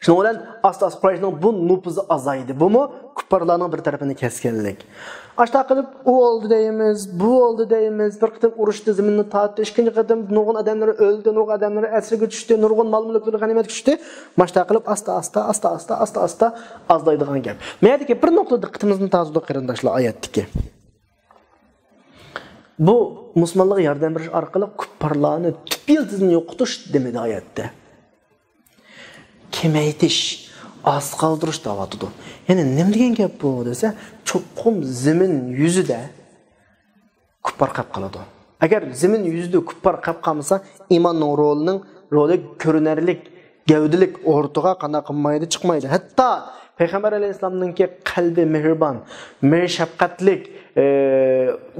شۇنىڭ بىلەن ئاستا-ئاستا قۇرەيشنىڭ بۇ نوپۇزى ئازايدى. بۇمۇ كۇپپارلارنىڭ بىر تەرىپىنى كەسكەنلىك. ئاشتا قىلىپ، ئۇ ئالدى دەيمىز، بۇ ئالدى دەيمىز. بىر قېتىم ئۇرۇشتا زېمىننى تارتتى، ئىككىنچى قېتىم نۇرغۇن ئادەملىرى ئۆلدى، نۇرغۇن ئادەملىرى ئەسىرگە چۈشتى، نۇرغۇن مال-مۈلۈكلىرى غەنىيمەتكە چۈشتى. ماشتا قىلىپ ئاستا-ئاستا، ئاستا-ئاستا، ئاستا-ئاستا ئازلايدىغان گەپ. مەيەردىكى بىر نۇقتا دىققىتىمىزنى تارتىدۇ، قېرىنداشلار، ئايەتتىكى. بۇ مۇسۇلمانلارغا ياردەم بېرىش ئارقىلىق كۇپپارلارنى تۈپ يىلتىزىدىن يوقىتىش دېمىدى ئايەتتە. كېمەيتىش، ئاز قالدۇرۇش دەۋاتىدۇ. يەنى نېمە دېگەن گەپ بۇ دېسە، چوقۇم زېمىن يۈزىدە كۇپپار قاپ قالىدۇ. ئەگەر زېمىن يۈزىدە كۇپپار قاپ قالمىسا، ئىماننىڭ رولىنىڭ رولى كۆرۈنەرلىك، گەۋدىلىك ئورتىغا قانداق قىلمايدۇ، چىقمايدۇ. ھەتتا پەيغەمبەر ئەلەيھىسسالامنىڭكى قەلبى مېھرىبان، مېھىر شەپقەتلىك، ئى،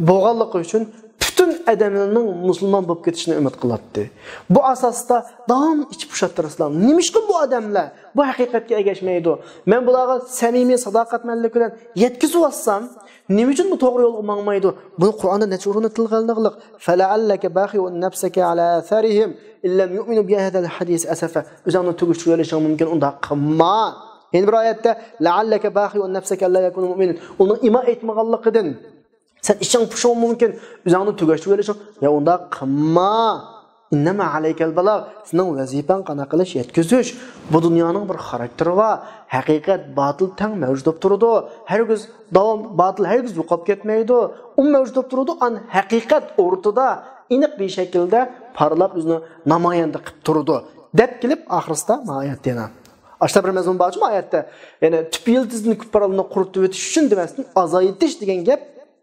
بولغانلىقى ئۈچۈن پۈتۈن ئادەملەرنىڭ مۇسۇلمان بولۇپ كېتىشىنى ئۈمىد قىلاتتى. بۇ ئاساستا داۋام ئىچىپ پۇشاتتى رەسۇلۇللا. نېمىشقا بۇ ئادەملەر بۇ ھەقىقەتكە ئەگەشمەيدۇ؟ مەن بۇلارغا سەمىمىي، ساداقەتمەنلىك بىلەن يەتكۈزۈۋاتسام، نېمە ئۈچۈن بۇ توغرا يولغا ماڭمايدۇ؟ بۇنى قۇرئاندا نەچچە ئورۇندا تىلغا ئېلىنغانلىق. فَلَعَلَّكَ بَاخِعٌ نَفْسَكَ عَلَى آثَارِهِمْ إِنْ لَمْ يُؤْمِنُوا بِهَذَا الْحَدِيثِ أَسَفًا. ئۆزۈڭنى تۈگەشتۈرۈۋېلىشىڭ مۇمكىن، ئۇنداق قىلما. يەنە بىر ئايەتتە، لَعَلَّكَ بَاخِعٌ نَفْسَكَ أَلَّا يَكُونُوا مُؤْمِنِينَ. ئۇنىڭ ئىمان ئېيتمىغانلىقىدىن سەن ئىچىڭ پۇشۇڭ مۇمكىن، ئۆزۈڭنى تۈگەشتۈرۈۋېلىشىڭ. يا ئۇنداق قىلما. إِنَّمَا عَلَيْكَ الْبَلَاغُ. سېنىڭ ۋەزىپەڭ قانداق قىلىش؟ يەتكۈزۈش. بۇ دۇنيانىڭ بىر خاراكتېرى بار. ھەقىقەت، باتىل تەڭ مەۋجۇت بولۇپ تۇرىدۇ. ھەرگىز داۋام، باتىل ھەرگىز يوقاپ كەتمەيدۇ. ئۇ مەۋجۇت بولۇپ تۇرىدۇ. ئان ھەقىقەت ئورتىدا ئېنىق بىر شەكىلدە پارلاپ ئۆزىنى نامايەندە قىلىپ تۇرىدۇ. دەپ كېلىپ ئاخىرسىدا ما ئايەتتە يەنە. ئاشتا بىر مەزمۇن بارچۇ ما ئايەتتە. يەنى تۈپ يىلتىزىدىن كۇپپارلارنى قۇرۇتۇۋېتىش ئۈچۈن دېمەستىن، ئازايتىش دېگەن گەپ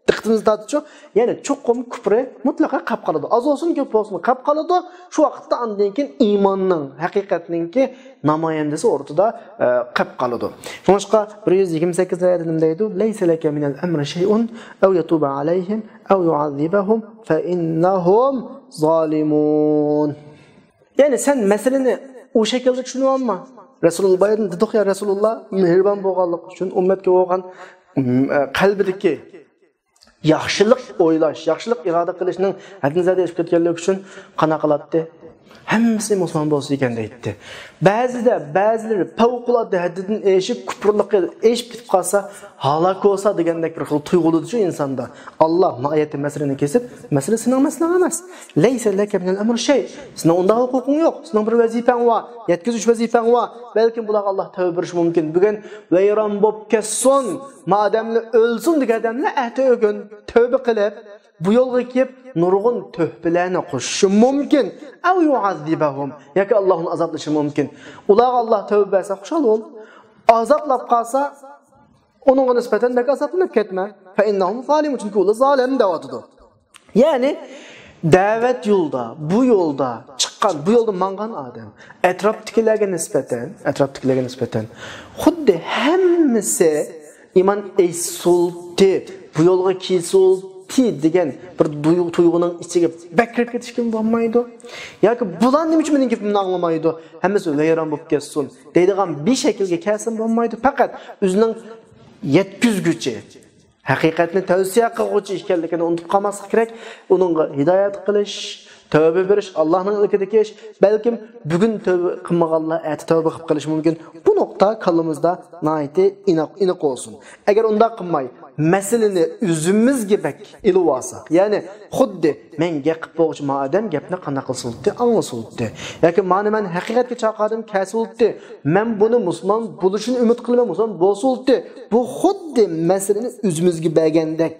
دىققىتىمىزنى تارتىدۇچۇ، يەنى چوقۇم كۇپرى مۇتلەقا قاپ قالىدۇ. ئاز بولسۇن، كۆپ بولسۇن، قاپ قالىدۇ. شۇ ۋاقىتتا ئاندىن كېيىن ئىماننىڭ، ھەقىقەتنىڭكى نامايەندىسى ئورتىدا، ئە، قاپ قالىدۇ. شۇڭلاشقا بىر يۈز يىگىرمە سەككىزىنچى ئايەتتە نېمە دەيدۇ؟ لَيْسَ لَكَ مِنَ الْأَمْرِ شَيْءٌ أَوْ يَتُوبَ عَلَيْهِمْ أَوْ يُعَذِّبَهُمْ فَإِنَّهُمْ ظَالِمُونَ. يەنى سەن مەسىلىنى ئۇ شەكىلدە چۈشىنىۋالما. رەسۇلۇللا، بايىدىن دېدۇق يا، رەسۇلۇللا مېھرىبان بولغانلىقى ئۈچۈن ئۈممەتكە بولغان، م، قەلبىدىكى ياخشىلىق ئويلاش، ياخشىلىق ئىرادە قىلىشنىڭ ھەددىنى زىيادە ئېشىپ كەتكەنلىكى ئۈچۈن قانداق قىلاتتى؟ ھەممىسى مۇسۇلمان بولسا ئىكەن دەيتتى. بەزىدە بەزىلىرى پەۋقۇلئاددە ھەددىدىن ئېشىپ، كۇپۇرلۇققا ئېشىپ كېتىپ قالسا، ھالاك بولسا دېگەندەك بىر خىل تۇيغۇلىدىچۇ ئىنساندا. ئاللا ما ئايەتتە مەسىلىنى كېسىپ، مەسىلە سېنىڭ مەسىلەڭ ئەمەس. لەيسە لەكە مىنەل ئەمرى شەي. سېنىڭ ئۇنداق ھوقۇقۇڭ يوق. سېنىڭ بىر ۋەزىپەڭ بار، يەتكۈزۈش ۋەزىپەڭ بار. بەلكىم بۇلارغا ئاللا تەۋبە بېرىشى مۇمكىن. بۈگۈن ۋەيران بولۇپ كەتسۇن، ما ئادەملەر ئۆلسۇن دېگەن ئادەملەر ئەتە ئۆگۈن تەۋبە قىلىپ، بۇ يولغا كېلىپ نۇرغۇن تۆھپىلەرنى قوشۇشى مۇمكىن. ئەۋ يۇئەززىبەھۇم. ياكى ئاللا ئۇنى ئازابلىشى مۇمكىن. ئۇلارغا ئاللا تەۋبە بەرسە خۇشال بول. ئازابلاپ قالسا، ئۇنىڭغا نىسبەتەن بەك ئازابلىنىپ كەتمە. فەئىننەھۇم زالىمۇن، چۈنكى ئۇلار زالىم دەۋاتىدۇ. يەنى دەۋەت يولىدا، بۇ يولدا چىققان، بۇ يولدا ماڭغان ئادەم ئەتراپتىكىلەرگە نىسبەتەن، ئەتراپتىكىلەرگە نىسبەتەن خۇددى ھەممىسى ئىمان ئېيتسۇلتى، بۇ يولغا كىرسۇلتى دېگەن بىر دۇيغۇ-، تۇيغۇنىڭ ئىچىگە بەك كىرىپ كېتىشكىمۇ بولمايدۇ. ياكى بۇلار نېمە ئۈچۈن مېنىڭ گېپىمنى ئاڭلىمايدۇ؟ ھەممىسى ۋەيران بولۇپ كەتسۇن دەيدىغان بىر شەكىلگە كەلسىمۇ بولمايدۇ. پەقەت ئۆزىنىڭ يەتكۈزگۈچى، ھەقىقەتنى تەۋسىيە قىلغۇچى ئىكەنلىكىنى ئۇنتۇپ قالماسلىق كېرەك. ئۇنىڭغا ھىدايەت قىلىش، تەۋبە بېرىش، ئاللانىڭ ئىلكىدە كېلىش، بەلكىم بۈگۈن تەۋبە قىلمىغانلار ئەتە تەۋبە قىلىپ قېلىشى مۇمكىن. بۇ نۇقتا كاللىمىزدا ناھايىتى ئېنىق، ئېنىق بولسۇن. ئەگەر ئۇنداق قىلماي، مەسىلىنى ئۆزىمىزگە بەك ئېلىۋالساق، يەنى خۇددى مەن گەپ قىلىپ بولغۇچە ما ئادەم گەپنى قانداق قىلسۇلتى، ئاڭلىسۇلتى. ياكى مانا مەن ھەقىقەتكە چاقىردىم، كەلسۇلتى. مەن بۇنى مۇسۇلمان بولۇشىنى ئۈمىد قىلىمەن، مۇسۇلمان بولسۇلتى. بۇ خۇددى مەسىلىنى ئۆزىمىزگە بەرگەندەك.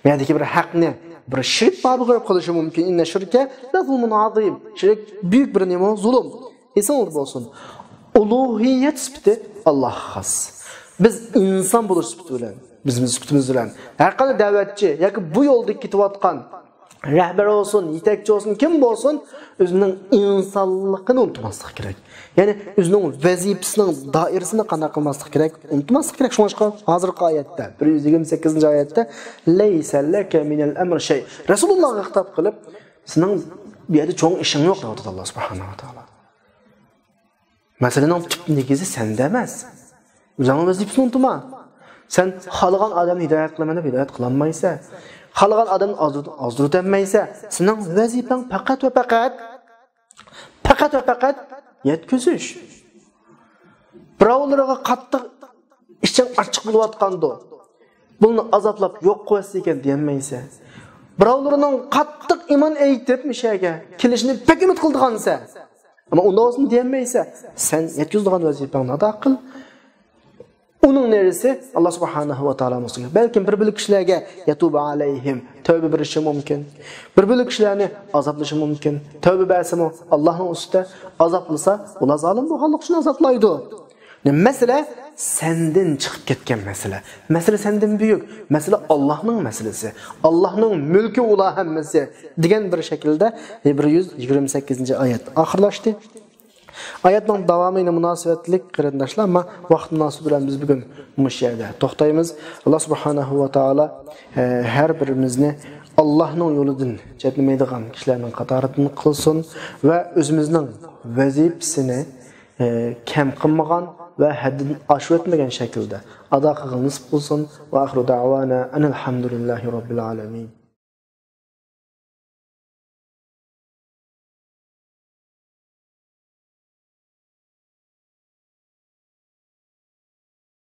مەيەردىكى بىر ھەقنى بىر شىرك بابىغا قويۇپ قىلىشى مۇمكىن. ئىننە شىركە لەزۇلمۇن ئازىم. شىرك بۈيۈك بىر نېمە؟ زۇلۇم. ئېسىڭلاردا بولسۇن. ئۇلۇھىيەت سۈپىتى ئاللاھقا خاس. بىز ئىنسان بولۇش سۈپىتى بىلەن، بىز، بىز سۈپىتىمىز بىلەن ھەر قانداق دەۋەتچى ياكى بۇ يولدا كېتىۋاتقان رەھبەر بولسۇن، يېتەكچى بولسۇن، كىم بولسۇن، ئۆزىنىڭ ئىنسانلىقىنى ئۇنتۇماسلىق كېرەك. يەنى ئۆزىنىڭ ۋەزىپىسىنىڭ دائىرىسىنى قانداق قىلماسلىق كېرەك؟ ئۇنتۇماسلىق كېرەك. شۇڭلاشقا ھازىرقى ئايەتتە، بىر يۈز يىگىرمە سەككىزىنچى ئايەتتە، لەيسە لەكە مىنەل ئەمرى شەي. رەسۇلۇللاھقا خىتاب قىلىپ، سېنىڭ بۇ يەردە چوڭ ئىشىڭ يوق دەۋاتىدۇ ئاللا سۇبھانەھۇ ۋە تائالا. مەسىلىنىڭ تۈپ نېگىزى سەندە ئەمەس. ئۆزۈڭنىڭ ۋەزىپىسىنى ئۇنتۇما. سەن خالىغان ئادەمنى ھىدايەت قىلىمەن دەپ ھىدايەت قىلالمايسەن. خالىغان ئادەمنى ئازدۇر-، ئازدۇرۇتەلمەيسەن. سېنىڭ ۋەزىپەڭ پەقەت ۋە پەقەت، پەقەت ۋە پەقەت يەتكۈزۈش. بىراۋلىرىغا قاتتىق ئىچىڭ ئاچچىق بولۇۋاتقاندۇ، بۇلارنى ئازابلاپ يوق قىلىۋەتسىكەن دېيەلمەيسەن. بىراۋلىرىنىڭ قاتتىق ئىمان ئېيتىپ مۇشۇ يەرگە كېلىشىنى بەك ئۈمىد قىلىدىغانسەن. ئەمما ئۇنداق بولسىمۇ دېيەلمەيسەن. سەن يەتكۈزىدىغان ۋەزىپەڭنى ئادا قىل. ئۇنىڭ نېرىسى ئاللا سۇبھانەھۇ ۋە تائالا مۇسۇلمان. بەلكىم بىر بۆلەك كىشىلەرگە يەتۇبۇ ئەلەيھىم، تەۋبە بېرىشى مۇمكىن. بىر بۆلەك كىشىلەرنى ئازابلىشى مۇمكىن. تەۋبە بەرسىمۇ ئاللانىڭ ئۈستىدە، ئازابلىسا ئۇلار زالىم بولغانلىقى ئۈچۈن ئازابلايدۇ. مەسىلە سەندىن چىقىپ كەتكەن مەسىلە. مەسىلە سەندىن بۈيۈك. مەسىلە ئاللانىڭ مەسىلىسى. ئاللانىڭ مۈلكى ئۇلار ھەممىسى دېگەن بىر شەكىلدە بىر يۈز يىگىرمە سەككىزىنچى ئايەت ئاخىرلاشتى. ئايەتنىڭ داۋامى مۇناسىۋەتلىك قېرىنداشلار، ئەمما ۋاقىت مۇناسىۋىتى بىلەن بىز بۈگۈن مۇشۇ يەردە توختايمىز. ئاللا سۇبھانەھۇ ۋە تائالا، ئە، ھەر بىرىمىزنى ئاللانىڭ يولىدىن چەتنىمەيدىغان كىشىلەرنىڭ قاتارىدىن قىلسۇن ۋە ئۆزىمىزنىڭ ۋەزىپىسىنى، ئە، كەم قىلمىغان ۋە ھەددىدىن ئاشۇۋەتمىگەن شەكىلدە ئادا قىلغىلى نېسىپ قىلسۇن. ۋە ئاخىرۇ دەئۋانا ئەنىل ھەمدۇلىللاھى رەببىل ئالەمىن.